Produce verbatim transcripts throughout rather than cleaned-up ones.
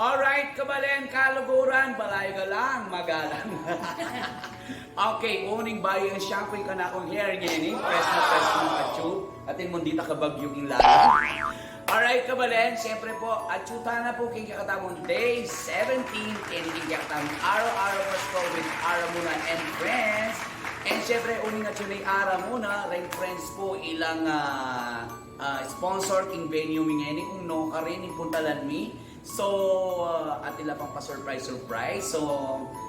Alright, kabalen, kaluguran, balayga lang, magalang. Okay, uling bayu ing shampoo ing kanakung hair ngeni, fresh na fresh na, atsu. Atin mu, dita kabagyu ing lalam. Alright, kabalen, siyempre pu, atsu tana pu king kekatamung day seventeen, keni king kekatamung Araw-Araw Pasko with Ara Muna and Friends. And siyempre, uling atsu ne i Ara Muna and Friends pu, ilang, ah, ah, sponsor king venue mi ngeni, kung nukarin ing puntalan mi. So, ah, atin la pang pa-surprise, surprise. So,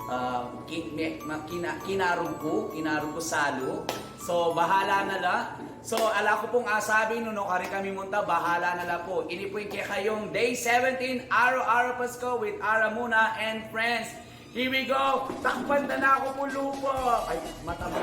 ah, ki-, me-, ma-, kina-, kinarug ku, kinarug ku salu. So, bahala na la. So, ala ku pung asabi, nung nukarin kami munta, bahala na la pu. Ini pu ing kekayung Day seventeen, Araw-Araw Pasko with Ara Muna and Friends. Here we go! Takpan da na ku pu lupa! Ay, mata mu.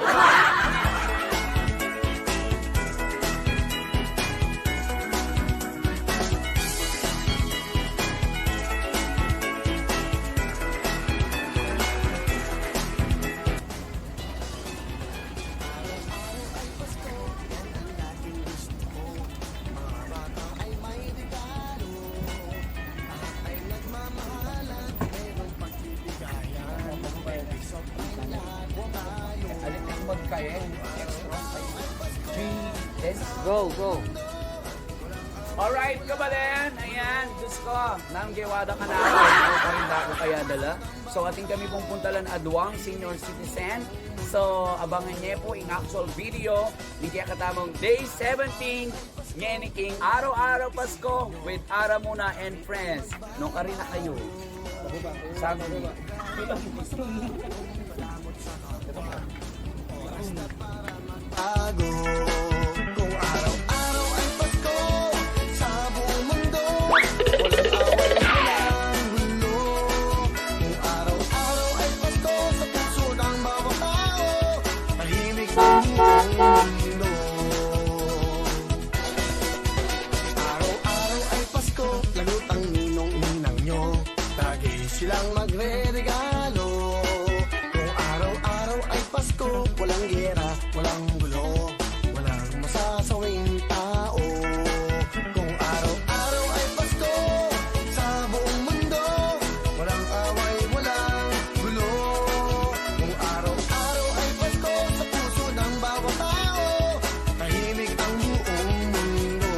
Go, go. Alright, kabalen. Ayan, Diyos ko. Nang gewa da ka na ako. Karin da ku kaya dala. So, atin kami pung puntalan aduang senior citizen. So, abangan ye pu ing actual video ning kekatamung Day seventeen, ngeni king Araw-Araw Pasko with Ara Muna and Friends. Nukarin na kayu. Sabi ni. Tago. Kung araw-araw ay Pasko sa buong mundo, walang away, walang gulo. Kung araw-araw ay Pasko sa puso ng bawat tao, tahimik ang buong mundo. Araw-araw ay Pasko, lagot ang ninong-ninang nyo. Lagi silang magreregalo. Kung araw-araw ay Pasko, walang gera, walang gulo, walang masasawing tao. Kung araw-araw ay Pasko sa buong mundo, walang away, walang gulo. Kung araw-araw ay Pasko sa puso ng bawat tao, tahimik ang buong mundo.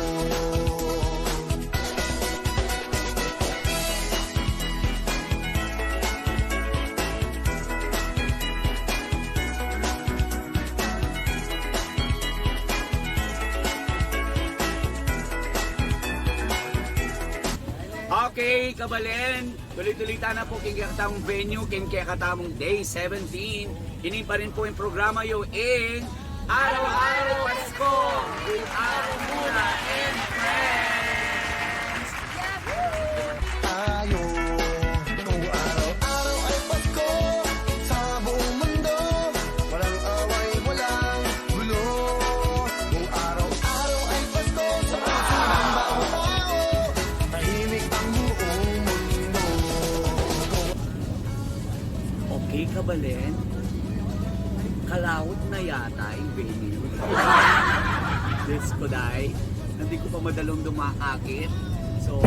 Okay, kabalen. Tuloy-tuloy tana pu king kekatamung venue, king kekatamung Day seventeen. Ini pa rin pu ing programa yu, ing Araw-Araw Pasko with Ara Muna and Friends. Tayo, kung araw-araw ay Pasko sa buong mundo, walang away, walang gulo. Kung araw-araw ay Pasko sa puso ng bawat tao, tahimik ang buong mundo. Okay, kabalen. Kalaut na yata ing venue. Diyos ko, day. Hindi ku pa madalung dumakakit. So,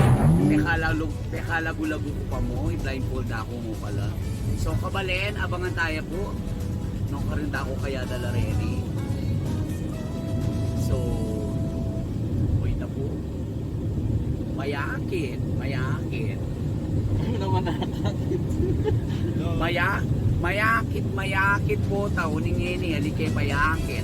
pekalagu-, pekalagu-lagu ku pa mu, i-blindfold na ku mu pala. So, kabalen, abangan taya pu. Nukarin da ku kaya dala reni. So, uy na pu. Mayakit, mayakit. Ano naman nakakakit? Maya-, mayakit, mayakit pu, tau ning ini, ali ke mayakit.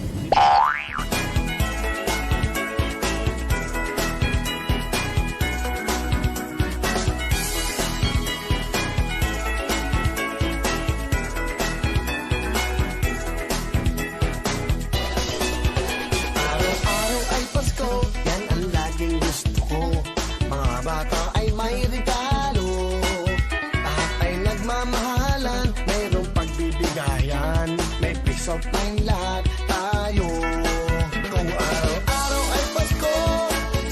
Araw-araw ay Pasko, yan ang laging gusto ko. Mga bata ay may regalo, lahat ay nagmamahalan, mayroong pagbibigayan, may peace of mind lahat tayo. Kung araw-araw ay Pasko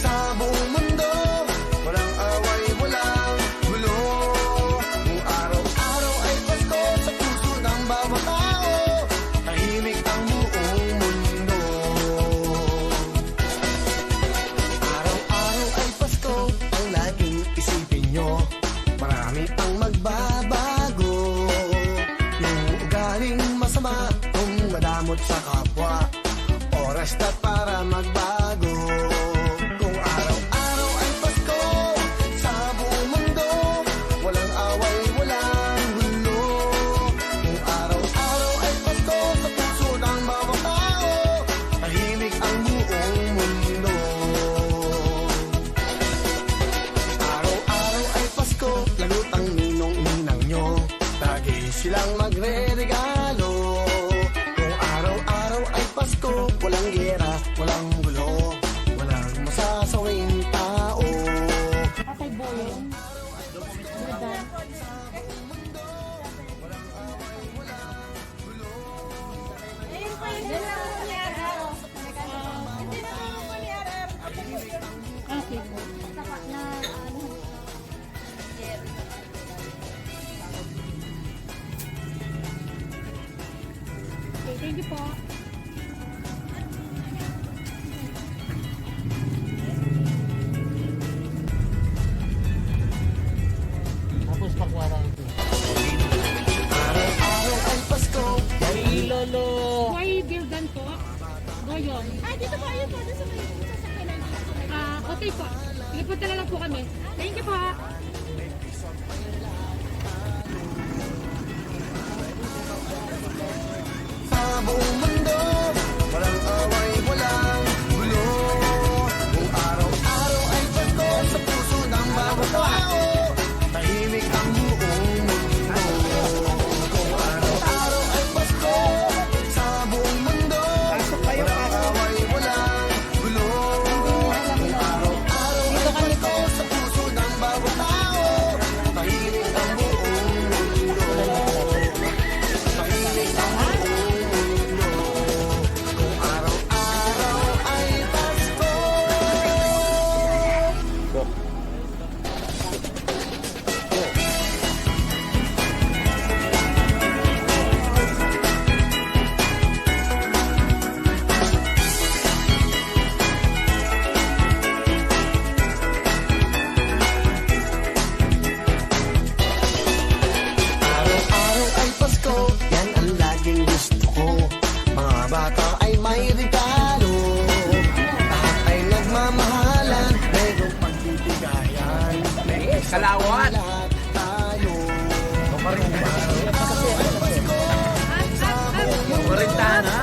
sa buong mundo, walang away, walang gulo. Kung araw-araw ay Pasko sa puso ng bawat tao, tahimik ang buong mundo. Araw-araw ay Pasko, ang laging isipin nyo. Marami Kami ang magbabago. Yung ugaling masama, kung madamot sa kapwa. Oras na para magbago. Kung araw-araw ay Pasko sa buong mundo, walang away, walang gulo. Kung araw-araw ay Pasko sa puso ng bawat tao, tahimik ang buong mundo. Araw-araw ay Pasko, lagot ang ninong ninang nyo. Lagi silang magre-regalo. Kung araw-araw ay Pasko, walang gera, walang gulo, walang masasawing tao. Patay boyong. Ganda. Ayun po yung ginawa ni Ara. Hindi na po ni Ara. Ako po yun. Ah, sige. Sa pa-, na, ano, Okay, thank you po. Tapos pakuha lang ito. Araw-araw ay Pasko. Kay Lolo. Why Gildan po? Goyon. Ah, dito po, ayun po, doon sa may, sa sakyan na dito, sa may Ah, okay po. Sige, punta na lang po kami. Thank you po. Sa buong mundo, walang away, walang gulo. Kung araw-araw ay Pasko sa puso ng bawat tao, tahimik ang buong mundo. Kung araw-araw ay Pasko sa buong mundo, walang away, walang gulo. Kung araw-araw ay Pasko sa puso ng bawat tao, tahimik ang buong mundo. Tahimik ang buong mundo. Kung araw-araw ay Pasko. Araw-araw ay Pasko, yan ang laging gusto ko. Mga bata ay may regalo, lahat ay nagmamahalan, mayroong pagbibigayan. May Kalawat. Lahat tayo. Maparin. Maparin tana.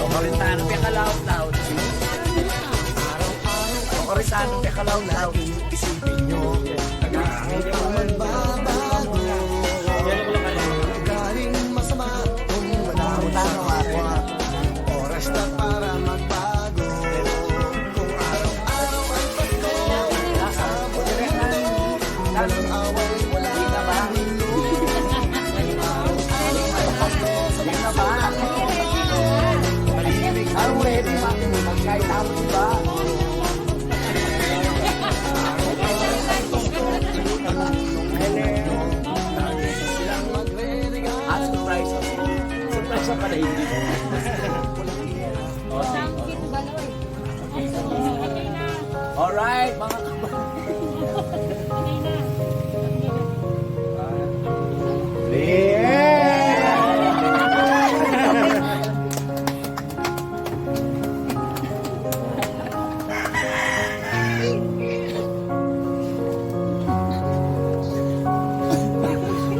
Maparin tana, pekalaw-law. Maparin tana, pekalaw-law. Isipin nyo, taga-, ang magbabago. Galing masama, kung wala mo sa kapwa. Oras na para magbago. Kung araw-araw ay Pasko, sa buong mundo, walang away, walang gulo. Kung araw-araw ay Pasko, sa puso ng bawat tao, tahimik ang buong mundo. Ah, surprise. Surprise pa pala yun. Thank you, Baloy. Alright, mga kabal.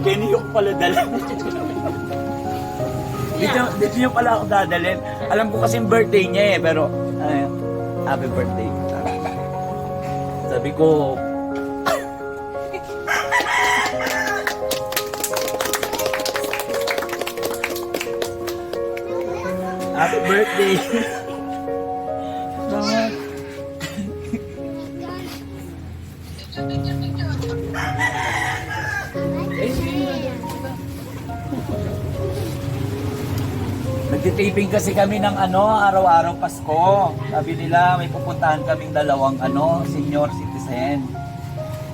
Kaya niyo ko pala dala. Dito, dito niyo pala ako dadalhin. Alam ko kasi yung birthday niya eh, pero, ay, happy birthday. Sabi ko, happy birthday. Salamat. Nagtitaping kasi kami ng ano, araw-araw Pasko. Sabi nila, may pupuntahan kaming dalawang ano, senior citizen.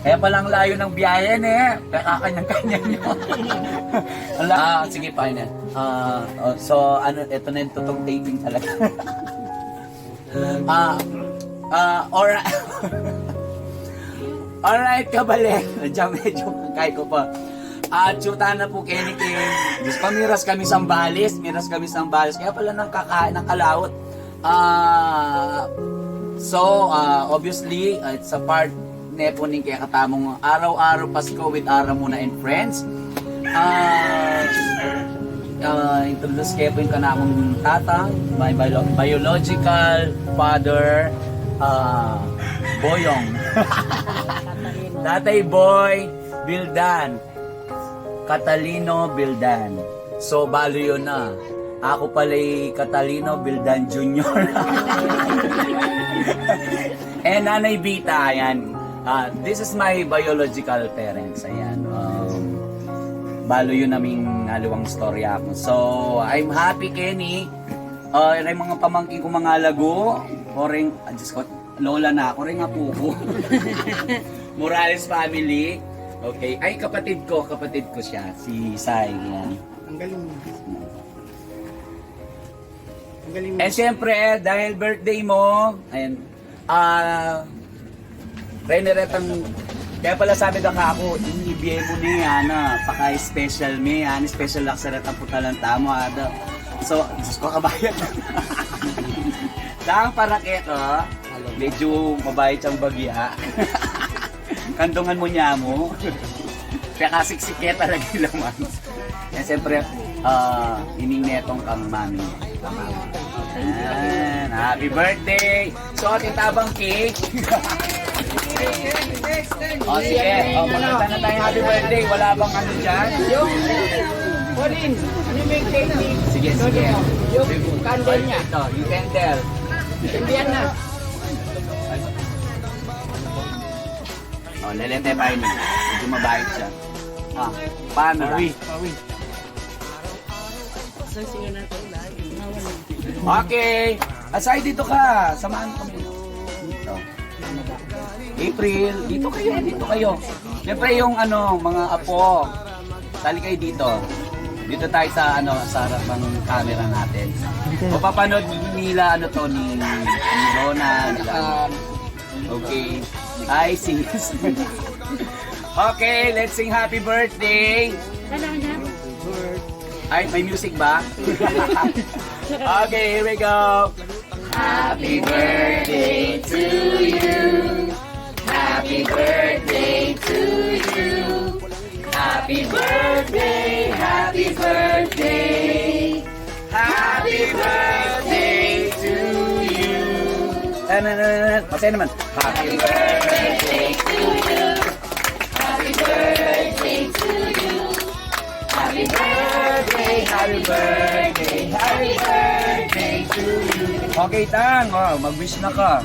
Kaya palang layo ng biyahe, eh. Kaya kakanyang-kanya nyo. Ala, ah, sige, fine, eh. Ah, oh, so, ano, eto na yung totoong taping talaga. Ah, ah, alright. Alright, kabale. Medyo, medyo kay ko pa. Ah, tsuta na po, Kenny King. Diyos ko, miras kami Sambales, miras kami Sambales. Kaya pala nang kakain ng kalaot. Ah, so, ah, obviously, ah, it's a part ne po ning kekatamung araw-araw Pasko with Ara Muna and friends. Ah, ah, introduce ke po ing kanakung tatang, my bio-, biological father, ah, Boyong. Tatay Boy Bildan. Catalino Bildan. So, balu yun na. Aku pala'y Catalino Bildan Junior. Eh, Nanay Bita, ayan. Ah, this is my biological parents, ayan. Um, balu yun naming aliwang istorya ko. So, I'm happy, Kenny. Ah, yung mga pamangkin ko, mga lago, o ring, ah, Diyos ko, lola na ako, ring apo ko. Morales family. Okay. Ay, kapatid ko, kapatid ko siya, si Sai, yan. Ang galing mo. Ang galing mo. Eh, siyempre, dahil birthday mo, ayan, ah, Rene retang, kaya pala sabi da ka ako, ibie mu ne, ana, paka-special me, ana, special la sa retang putalan tamu, ada. So, Diyos ko, kabayat. Dang para keta, medyo mabayat yang bagya. Kandungan mu ne mu. Kaya kasiksik keta lagi naman. Yan, siyempre, ah, ining netong kang mami. Yan, happy birthday! So, ating tabang cake. O, sige. O, magkanta na tayo happy birthday. Wala bang ano dyan? Yung, Pauline, ano yung cake ni Sige, sige. Yung candle niya. Ito, yung candle. Hindi yan na. O, lelete pa yun. Medyo mabait siya. Ah, paano na? Pawi, pawi. Okay. Aside dito ka. Samahan kami. Dito. April, dito kayo, dito kayo. Siyempre yung ano, mga apo. Sali kayo dito. Dito tayo sa ano, sa harap ng camera natin. Okay. Mapapanood nila ano to ni, ni Rona, nila. Okay. Hi, sis. Okay, let's sing happy birthday. Ay, may music ba? Okay, here we go. Happy birthday to you. Happy birthday to you. Happy birthday, happy birthday. Happy birthday to you. Ano, ano, ano, ano? Masaya naman. Happy birthday to you. Happy birthday to you. Happy birthday, happy birthday, happy birthday to you. Okay, Tang. O, mag-wish na ka.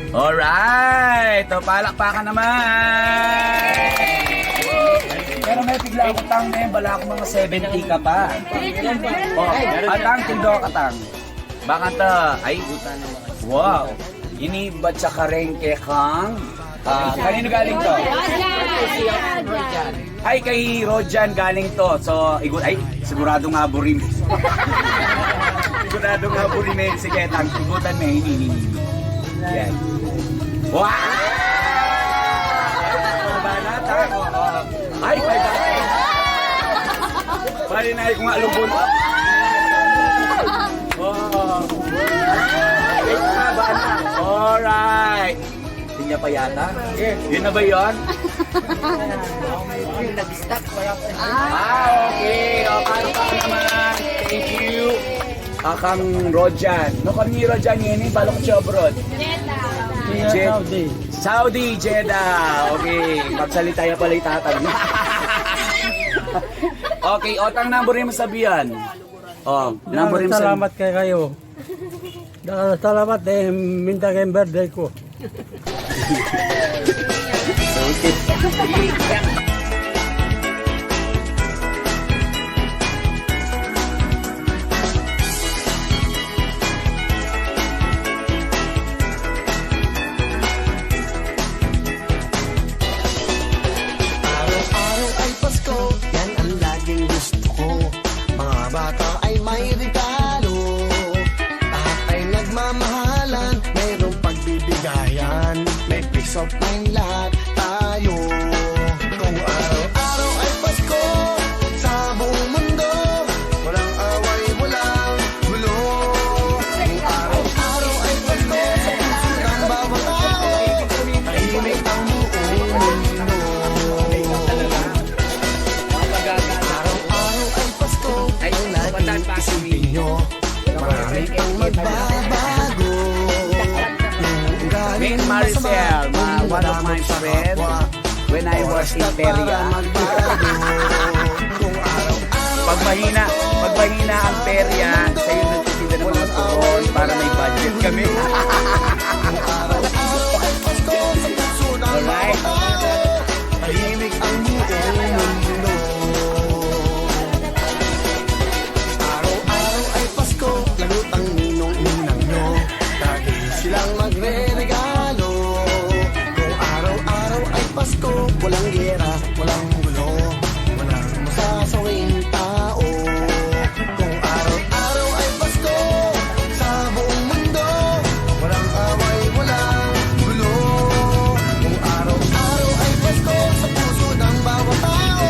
Alright! O, palakpakan naman! Pero may bigla ako, Tang, men. Bala ako mga seventy ka pa. O, Tang, tindo ka, Tang. Baka ta, ay, wow. Ini ba tsaka rengke kang? Ah, kanino galing to? Ay, kay Rojan galing to. So, igu-, ay, sigurado nga burim. Sigurado nga burim, eh. Sige, Tang, igutan me. Ini, ini, ini. Yan. Wow! Bana, Tang, o, o. Ay, may bata. Pare na, ay, kung alubon. O. Ay, bana. Alright. Hindi niya pa yata. Yun na ba yun? Nag-stop. Ah, okay. O, paano ka naman? Thank you. Ah, kang Rojan. No, kami ni Rojan ini, balok siya abroad. Jeddah. Je-, Saudi. Saudi, Jeddah. Okay, magsalita ya pala yung tatang. Okay, o, Tang, namburi mo sabihan. O, namburi mo sabihan. Salamat kay kayo. Dakal a salamat, eh, minta keng birthday ku. Ng lahat tayo. Kung araw-araw ay Pasko sa buong mundo, walang away, walang gulo. Kung araw-araw ay Pasko sa puso ng bawat tao, tahimik ang buong mundo. Araw-araw ay Pasko, ay, ang laging isipin nyo. Marami ang magbabago. Meet Maricel, ma-, one of my friend when I was in Peria. Pag mahina, pag mahina ang perya, siya yung nagtitinda ng mga turon para may budget kami. Alright. Tahimik ang buong mundo. Araw-araw ay Pasko, lalo't ang ninong-ninang nyo, lagi silang magreregalo. Kung araw-araw ay Pasko, walang gera, walang gulo, walang masasawing tao. Kung araw-araw ay Pasko sa buong mundo, walang away, walang gulo. Kung araw-araw ay Pasko sa puso ng bawat tao,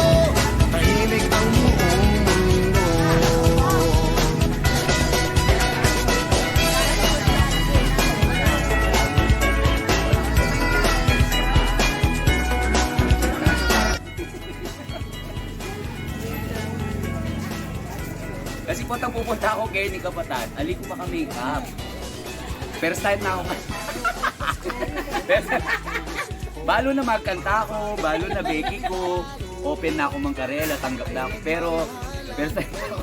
tahimik ang buong mundo. Kasi po, tang pupunta ako kaya ni kapatad, ali ko maka-makeup. First time na ako. First time. Balu na magkanta ko, balu na beki ko, open na ako mang karela, tanggap na ako. Pero, first time na ako.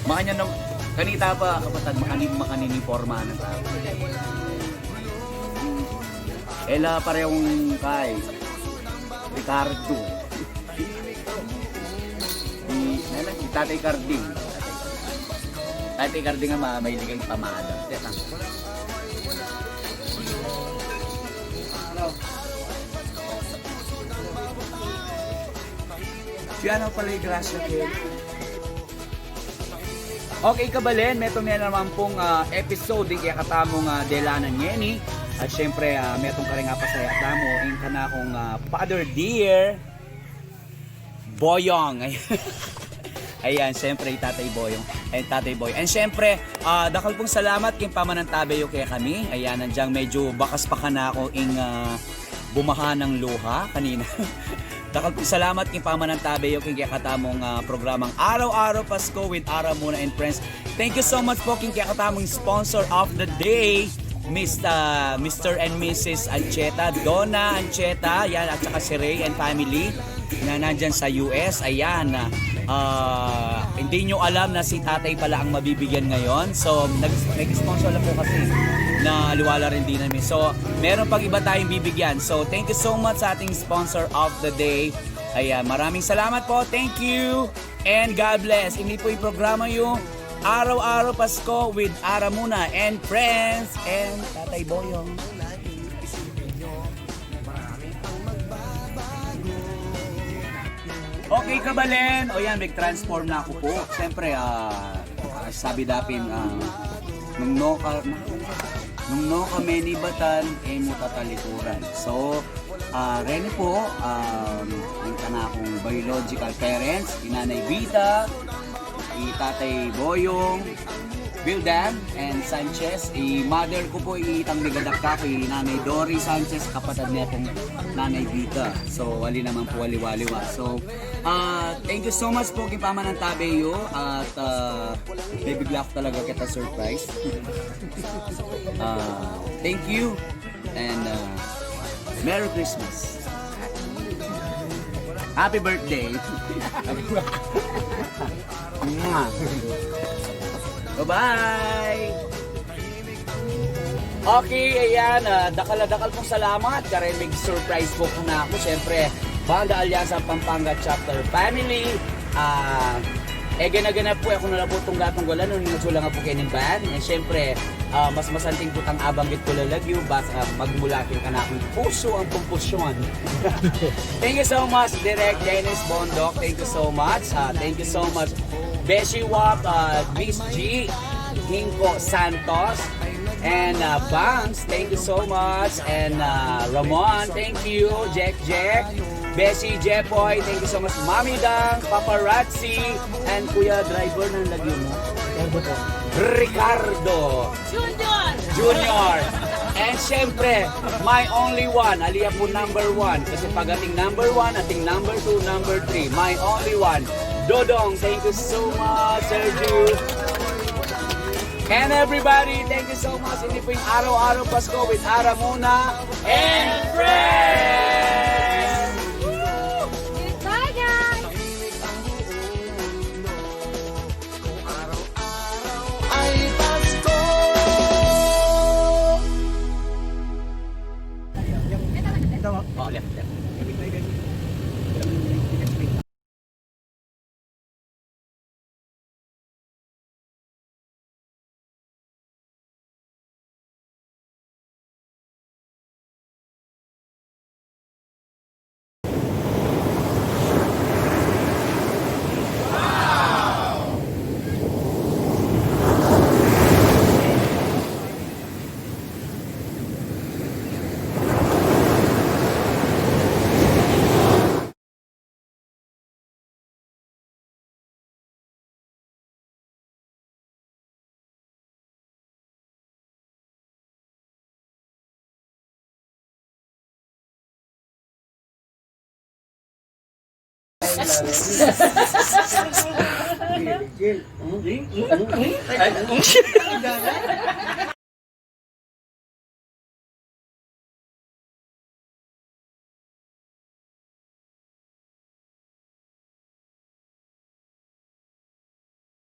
Makanyan na, kanita pa, kapatad, makanin, makanin yung porma ng tao. Ela parehong kay Ricardo. Di, nana, si Tatay Carding. Tatay Carding nga ma-, mahilig ang pamada. Teka. Siya na pala yung grasya ko. Okay, kabalen, metung na naman pung, ah, episode ding kekatamung, ah, delanan ngeni. At syempre, ah, metung karing pasaya tamu, ing kanakung, ah, Father Dear Boyong. Ayan, syempre, Tatay Boyong. Ayan, Tatay Boy. And syempre, ah, dakal pung salamat king pamanantabe yu kekami. Ayan, nandiyan medyo bakas pa kanaku ing, ah, bumaha ng luha kanina. Dakal pung salamat king pamanantabe yu king kekatamung, ah, programang Araw-Araw Pasko with Ara Muna and Friends. Thank you so much po king kekatamung sponsor of the day, Mister, Mister and Missus Ancheta, Donna Ancheta, yan, at saka si Ray and family na nandyan sa U S. Ayan, ah, hindi nyo alam na si tatay pala ang mabibigyan ngayon. So, nag-, nag-sponsor lang po kasi na liwala rin din namin. So, meron pang iba tayong bibigyan. So, thank you so much sa ating sponsor of the day. Ayan, maraming salamat po. Thank you. And God bless. Ini po yung programa yung Araw-Araw Pasko with Ara Muna and Friends and Tatay Boyong. Okay, kabalen. O yan, mag-transform na ako po. Siyempre, ah, ah, sabi dapin, ah, nung no ka, nung no ka menibatan, e mu tatalikuran. So, ah, reni po, um, yung kanakung biological parents, i Nanay Vita, i Tatay Boyong, Vildan and Sanchez. I mother ku pu itang migadap kaku, i Nanay Dory Sanchez, kapatad ne pung Nanay Vita. So, ali naman pu, aliwa-liwa. So, ah, thank you so much pu king pamanantabe yu at, ah, bibigla ku talaga kita surprise. Ah, thank you and, ah, Merry Christmas. Happy birthday. Mwah. Bye-bye. Okay, ayan, ah, dakal a dakal pung salamat. Kareng mig-surprise pu kanaku. Siyempre, Banda Alianza Pampanga Chapter Family. Ah, e gana-gana pu, e ku na la pu tungga-tunggalan, nung nasulang a pu keni band. E, siyempre, ah, mas masanting pu tang abanggit ku la lagyu, basta magmula king kanakung pusu ang komposisyon. Thank you so much, Direk Dennis Bondoc. Thank you so much. Ah, thank you so much, Beshi Wap, ah, Miss G, Inko Santos, and uh, Bangs, thank you so much, and uh, Ramon, thank you, Jack Jack, Bessie, Jepoy, thank you so much, Mami Dang, Paparazzi, and Kuya Driver, nanu lagyu mu? Ricardo. Junior! Junior! And syempre, my only one, ali ya pu number one. Kasi pag ating number one, ating number two, number three, my only one. Dodong, thank you so much, Sergio. And everybody, thank you so much. Ini pu ing Araw-Araw Pasko with Ara Muna and friends! Goodbye, guys! Oh, left, left.